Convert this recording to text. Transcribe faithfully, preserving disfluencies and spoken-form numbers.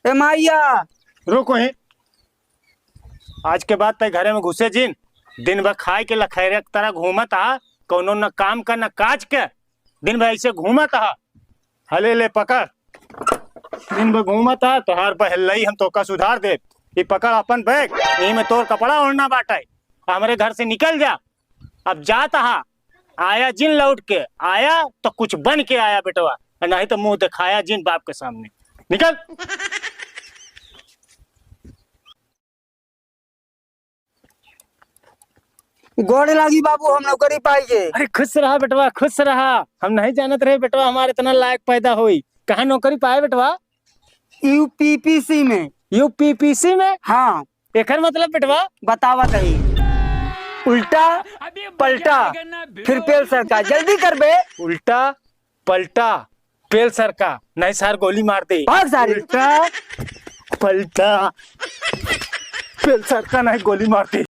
ए माइया। रुक वहीं। आज के बाद तै घरे में घुसे जिन। दिन भर खाए के लखैरे की तरह घूमत हा, कौनो न काम का न काज के। दिन भर ऐसे घूमत हा। हले ले पकड़। दिन भर घूमत हा, तोहार बहलई हम तोका सुधार देब। ई पकड़ अपन बैग, यही में तोर कपड़ा ओढ़ना बाटे। हमरे घर से निकल जा। अब जात हा, आया जिन लौट के, आया तो कुछ बन के आया बेटवा, नहीं तो मुंह दिखाया जिन बाप के सामने। निकल। गोड़ लागी बाबू, हम नौकरी पाई गए। अरे खुश रहा बेटवा, खुश रहा। हम नहीं जानत रहे बेटवा हमार इतना लायक पैदा होई। कहाँ नौकरी पाए बेटवा? यूपीपीसी में। यूपीपीसी में? हाँ। एकर मतलब बेटवा? बतावत हई। उल्टा पलटा, फिर पेल सरका। जल्दी कर बे। उल्टा पलटा, पेल सरका, नहीं सार गोली मार दे। भाग सारे। उल्टा पलटा, पेल सरका, नहीं गोली मार दे।